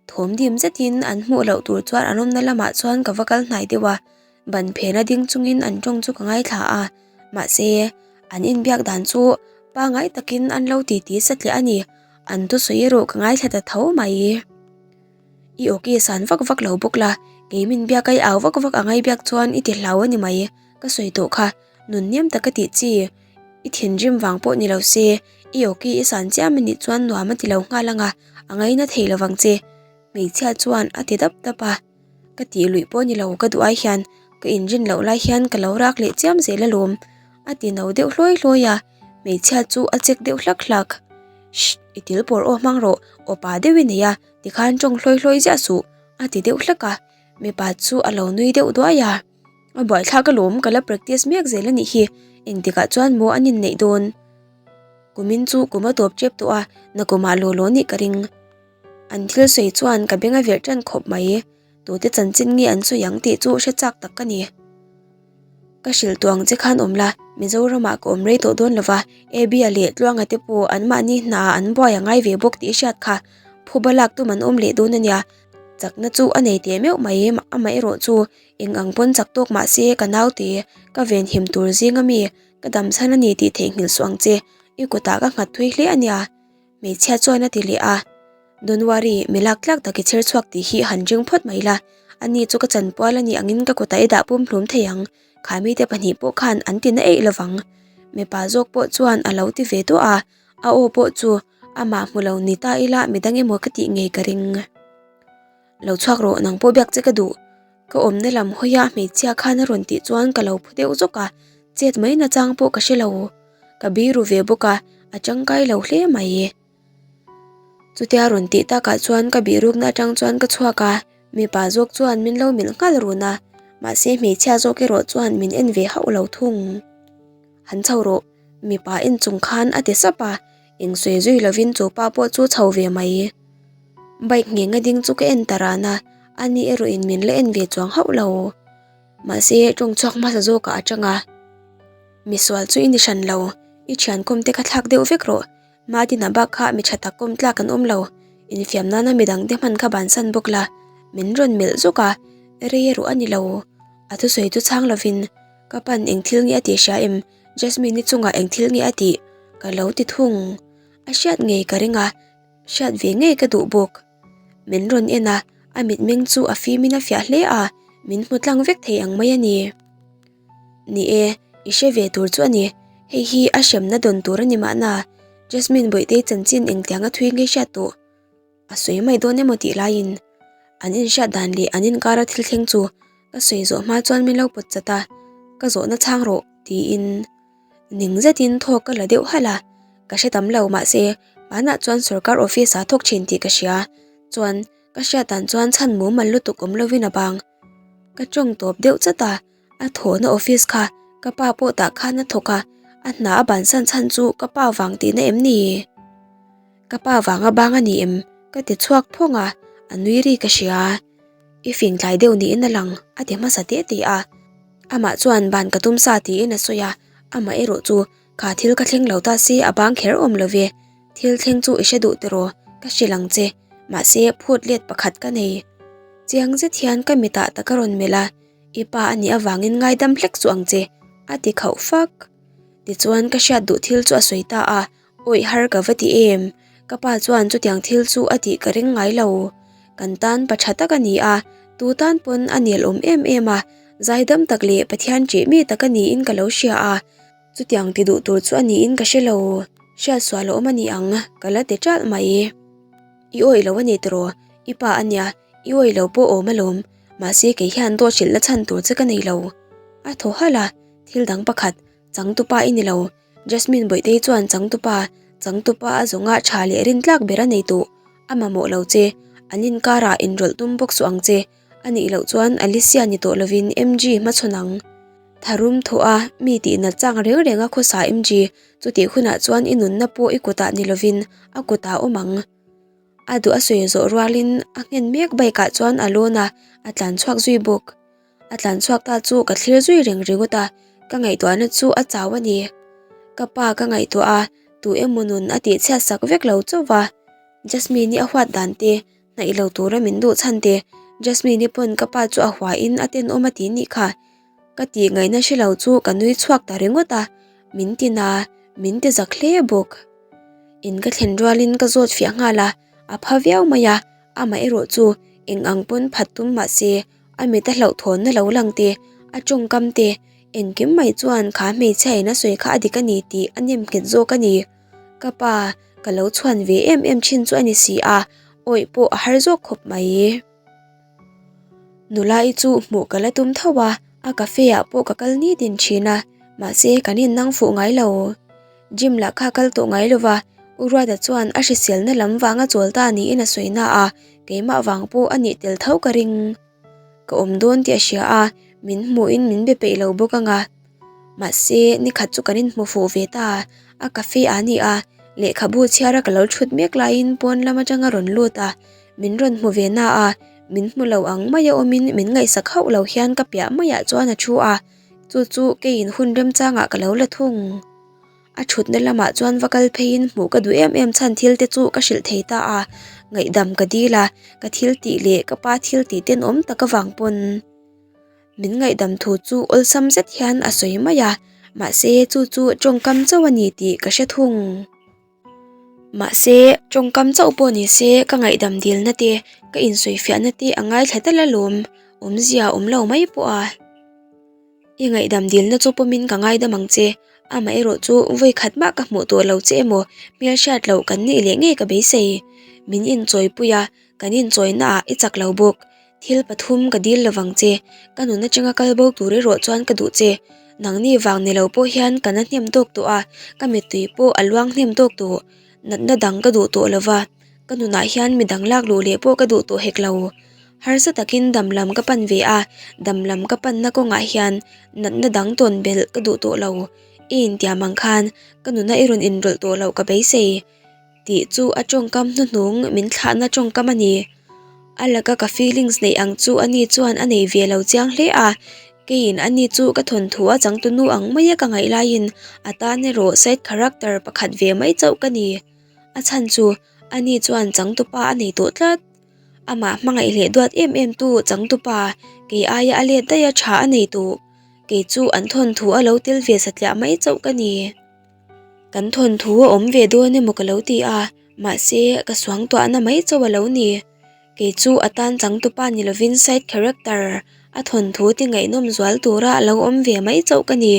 Thawm dim zetin an hmuh loh tur chuan an awmna lamah chuan ka va kal hnai deuh a, ban phena ding chungin an tawng chu ka ngaithla a, mahse an inbiak dan chu pangai takin an lo titi satliah a ni. An thusawi erawh ka ngaithla ta tho mai. I awki san vak vak lo bawk la, kei min biak a i au vak vak angai biak chuan i ti hlau a ni mai, ka sawi tawh kha, nun niam tak ka tih chi. I thinrim vang pawh ni lo se, i awki i san chiam a nih chuan nuam a ti lo nghal ang a, a ngaina thei lo vang che, hmeichhia chuan a ti dap dap a. Ka tih luih pawh ni lo ka duh ai hian ka inrin loh lai hian ka lo rak leh chiam zel alawm, a ti no deuh hlawi hlawi a. Hmeichhia chu a chek deuh hlak hlak. Shh, i til pawr aw hmang rawh, aw pa deuh i nei a, tikhan tawng hlawi hlawi ziah suh, a ti deuh hlak a. Mipa chu a lo nui deuh duai a. A buaithlak alawm, ka la practice mek zel a nih hi, engtikah chuan maw an inneih dawn? Kumin chu kum a tawp tep tawh a, nakumah law law nih ka ring. An thil sawi chuan ka beng a verh tan khawp mai. Tute chanchin nge an sawi ang tih chu hre chak tak ka ni. Ka hrilh tawh ang che khan awm la, Mizoramah ka awm rei tawh dawn lova, Abby-a leh Tluanga te pawh anmahni hnaah an buai a ngai ve bawk tih i hriat kha. Phuba lak tum an awm leh dawn a nia. Chakna chu a nei teh meuh mai, amaherawh chu eng ang pawn chak tawk mah se ka naute ka venhim tur zinga mi ka damchhan a ni tih theihnghilh suh ang che, i kutah ka nghat thui hle a nia. Hmeichhia chuan a ti leh a, Don't worry, mi lak tlak tak i chher chhuak tih hi han ring phawt mai la, ani chu ka chanpual a nih angin ka kutah i dah pum hlum thei ang, kha mite pahnih pawh khan an ti na eih lovang. Mipa zawk pawh chuan a lo ti ve duah a, a aw pawh chu amah hmu lo ni ta ila midang emaw ka tih ngei ka ring. Lo chhuak rawh, nang pawh biak che ka duh. Ka awmna lam hawia hmeichhia khan a rawn tih chuan ka lo phu deuh zawk a, chet mai nachang pawh ka hre lo. Ka biru ve bawk a, a tangkai lo hle mai. Chutia rawn tih takah chuan ka bihrukna atang chuan ka chhuak a, mipa zawk chuan min lo melh nghal run a, mahse hmeichhia zawk erawh chuan min en ve hauh lo thung. Han chho rawh, mipa en chung khan a ti sap a, eng sawi zui lovin chu pa pawh chu chho ve mai. Bike ngheng a ding chu ka en ta ran a, ani erawhin min la en ve chuang hauh lo. Mahse tawng chhuak hmasa zawkah a tang a, Misual chu i ni hran lo, i thian kawm te kha thlak deuh vek rawh, Madina bak kha mi tha tak kawm tlak an awm lo, infiam nana midang te hman kha bansan bawk la, min rawn melh zawk a. Rei erawh a ni lo. A thusawi chu chhang lovin, Ka pan eng thil nge a tih hria em? Jasmine-i chungah eng thil nge a tih? Ka lo ti thung. A hriat ngei ka ring a, hriat ve ngei ka duh bawk. Min rawn en a, a mitmeng chu a fimin a fiah hle a, min hmu tlang vek thei ang mai a ni. Ni e, i hre ve tur chu a ni. Hei hi a hremna dawn tur a ni mahna, Jasmine Bawihtei chanchin engtianga thui nge hriat tawh? A sawi mai dawn emaw tih laiin an inhriat dan leh an inkara thil thleng chu ka sawi zawh hma chuan min lo pawt chat a, ka zawhna chhang rawh tiin ning zetin thawk ka la deuh halh a, ka hre tam lo mahse hmanah chuan sorkar office ah thawk thin tih ka hria chuan ka hriat dan chuan chhan mumal lutuk awm lovin a bang ka tawng tawp deuh chat a. A thawhna office kha ka pa pawh tah khan a thawk a, a hna a bansan chhan chu ka pa vang tihna em ni? Ka pa vanga bang a ni em? Ka ti chhuak phawng a, a nui ri ka hria. I fing tlai deuh niin a lang, a ti hmasa teh teh a. Amah chuan ban ka tum sa tiin a sawi a, amah erawh chu kha thil ka thleng lo ta se a bang kher awm lo ve. Thil thleng chu i hre duh tiraw? Ka hrilh ang che, mahse phut let pakhat ka nei. Chiang zet hian ka mitah tak a rawn melh a. I pa a nih avangin ngaidam hlek chu ang che, a ti khauh fak. Tichuan ka hriat duh thil chu a sawi ta a, awih har ka va ti em? Ka pa chuan chutiang thil chu a tih ka ring ngai lo. Kan tan pa tha tak a ni a, tu tan pawn a nel awm em em a, zaidam tak leh Pathian ṭih mi tak a niin ka lo hria a, chutiang ti duh tur chu a niin ka hre lo. Hriat sual a awm a ni ang, ka la ti ṭalh mai. I awih lo a ni tiraw? I pa a nia, i awih lo pawh awm alawm. Mahse kei hian dawt hrilhna chhan tur che ka nei lo. A thaw halh a, thil dang pakhat, changtupa i ni lo. Jasmine Bawihtei chuan changtupa, changtupa a zawnga tha leh rintlak ber a nei tawh. A mamawh lo che, an inkarah inrawlh tum bawk suh ang che. A nih loh chuan Alicia ni tawh lovin MG hmachhawn ang. Tharum thawh a, mi tihnat chang reng reng a khawsa MG, chutih hunah chuan i nunna pawh i kutah ni lovin a kutah awm ang. A duh a sawi zawh rualin a nghen mek bike ah chuan a lawn a, a tlan chhuak zui bawk. A tlan chhuak ta chu ka thlir zui reng ringawt a, ka ngaihtuahna chu a chau a ni. Ka pa ka ngaihtuah a, tu emaw nun a tih chhiat sak vek lo chauh va. Jasmine-i a huat dan te, hnaih lo tura min duh chhan te, Jasmine-i pawn ka pa chu a huain a tenawm a ti nih kha. Ka tih ngaihna hre lo chu ka nui chhuak ta ringawt a, min ti na, min ti zak hle bawk. In ka thlen rualin ka zawt fiah nghal a, a pha viau mai a, amah erawh chu eng ang pawn phat tum mah se a mit a hlauhthawnna lo lang te, a tawngkam te, engkim mai chuan kha hmeichhia in a sawi kha a dik a ni tih a nem nghet zawk a ni. Ka pa, ka lo chhuan ve em em thin chu a ni si a, awih pawh a har zawk khawp mai. Nula i chu hmuh ka la tum tho a, a cafe ah pawh ka kal nitin thin a, mahse kan innang fuh ngai lo. Gym lah kha kal tawh ngai lova, U Ruata chuan a hriselna lam vanga chawl ta niin a sawi na a, keimah vang pawh a nih tel tho ka ring. Ka awm dawn tih a hria a, min hmuhin min be peih lo bawk ang a. Mahse, nikhat chu kan inhmu fuh ve ta, a cafe ah a ni a, lehkhabu chhiara ka lo thut mek laiin pawn lam atang a rawn lut a, min rawn hmu ve na a, min hmu lo ang maia awmin min ngaihsak hauh lo hian ka piah maiah chuan a thu a, chu chu keiin hun remchangah ka lo la thung. A thutna lamah chuan va kal pheiin hmuh ka duh em em chhan thil te chu ka hrilh thei ta a, ngaihdam ka dil a, ka thil tih leh ka pa thil tih tenawm tak avang pawn min ngaihdam thu chu awlsam zet hian a sawi mai a, mahse chu chu tawngkam chauh a ni tih ka hre thung. Mahse tawngkam chauh pawh ni se ka ngaihdam dilna te ka insawifiahna te a ngaithla tal alawm, awmzia awm lo mai pawh a. I ngaihdam dilna chu pawmin ka ngaidam ang che, amah erawh chu vawi khat mah ka hmuh tawh lo che emaw hmel hriat loh kan nih leh ngei ka beisei. Min inchawipui a, kan inchawina ah i chak lo bawk. Thil pathum ka dil lovang che, ka nun atanga kal bo tur erawh chuan ka duh che. Nangni vang ni lo pawh hian ka na hnem tawk tawh a, ka mittui pawh a luang hnem tawk tawh. Natna dang ka duh tawh lova, ka nunah hian midang lak luh leh pawh ka duh tawh hek lo. Harsa takin dam lam ka pan ve a, dam lam ka panna kawngah hian natna dang tawn belh ka duh tawh lo. I intiam ang khan ka nuna i rawn inrawlh tawh loh ka beisei tih chu a tawngkam hnuhnung min thlahna tawngkam a ni. A laka ka feelings neih ang chu ani chuan a nei ve lo chiang hle a, keiin ani chu ka thawnthu a changtunu ang maia ka ngaih laiin a tan erawh side character pakhat ve mai chauh ka ni. A chhan chu ani chuan changtupa a nei tawh tlat. Amah hmangaih leh duat em em tu changtupa kei aia a let daih a tha a nei tawh. Kei chu an thawnthu a lo tel ve satliah mai chauh ka ni. Kan thawnthu a awm ve dawn emaw ka lo ti a, mahse ka suangtuahna mai chauh a lo ni. Kei chu a tan changtupa ni lovin side character a thawnthu ti ngaihnawm zual tura a lo awm ve mai chauh ka ni.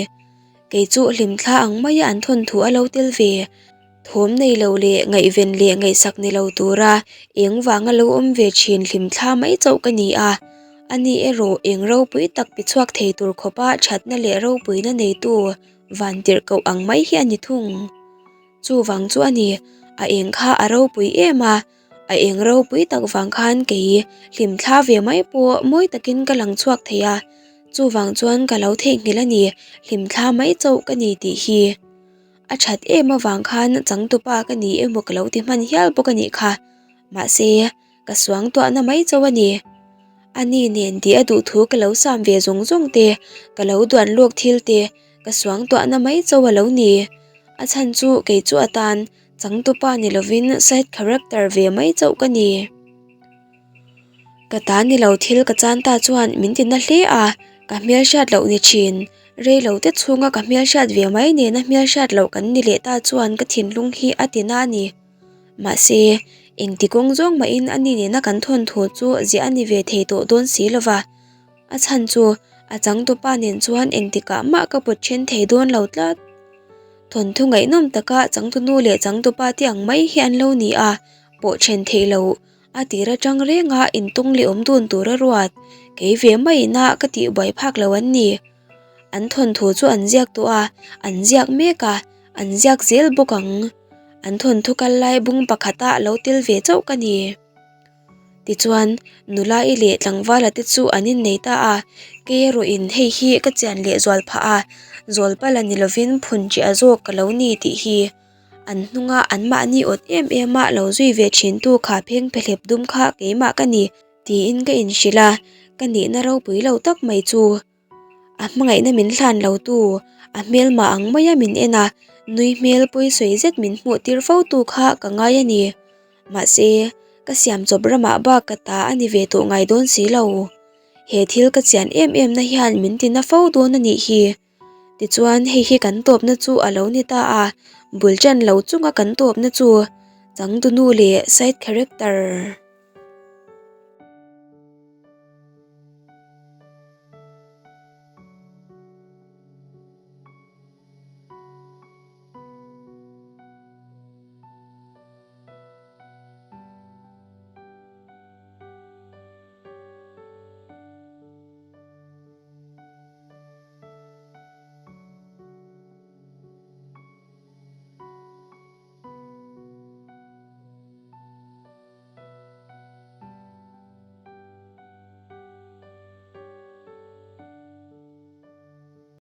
Kei chu hlimthla ang maia an thawnthu a lo tel ve. Thawm nei lo leh ngaihven leh ngaihsak ni lo tura eng vanga lo awm ve thin hlimthla mai chauh ka ni a. Ani erawh eng ropui tak pe chhuak thei tur khawpa thatna leh ropuina neitu van tirh koh ang mai hi a ni thung. Chuvang chu a ni, a eng kha a ropui em a, a eng ropui tak vang khan kei hlimthla ve mai pawh mawi takin ka lang chhuak thei a, chuvang chuan ka lo theihnghilh a ni, hlimthla mai chauh ka ni tih hi. A that em avang khan changtupa ka ni emaw ka lo ti hman hial bawk a nih kha. Mahse, ka suangtuahna mai chauh a ni. A ni nen tih a duh thu ka lo sam ve zawng zawng te, ka lo duan lawk thil te, ka suangtuahna mai chauh a lo ni. A chhan chu kei chu atan changtupa ni lovin side character ve mai chauh ka ni. Ka ta ni lo thil ka chan ta chuan min ti na hle a, ka hmelhriat loh ni thin. Rei lo te chhunga ka hmelhriat ve mai nena hmelhriat loh kan ni leh ta chuan ka thinlung hi a ti na a ni. Mahse, engti kawng zawng mahin a ni nena kan thawnthu chu ziah a ni ve thei tawh dawn si lo va. A chhan chu a changtupa nen chuan engtikah mah ka pawt then thei dawn lo tlat. Thawnthu ngaihnawm taka changtunu leh changtupa te ang mai hi an lo ni a, pawh then theih loh. A tir atang renga intawng leh awm dun tur a ruat, kei ve maina ka tih buai phak lo an ni. An thawnthu chu an ziak tawh a, an ziak mek a, an ziak zel bawk ang. An thawnthu kal lai bung pakhata lo tel ve chauh ka ni. Tichuan, nula-i leh tlangvala te chu an innei ta a, kei erawhin hei hi ka chian leh zual phah a, zawlpala ni lovin phun ṭiah zawk ka lo ni tih hi. An hnunga anmahni awt em em a lo zui ve thintu kha pheng phehlep dum kha keimah ka ni tiin ka inhrilh a, ka nihna ropui lo tak mai chu. A hmangaihna min hlan lo tu, a hmelmah ang maia min en a, nui hmel pawisawi zet min hmuh tir fo tu kha ka ngai a ni. Mahse, ka siam chawp ramah bak ka ta a ni ve tawh ngai dawn si lo. He thil ka chian em em na hian min tina fo dawn a nih hi. Tichuan hei hi kan tawpna chu a lo ni ta a, bul ṭan lo chunga kan tawpna chu changtunu leh side character.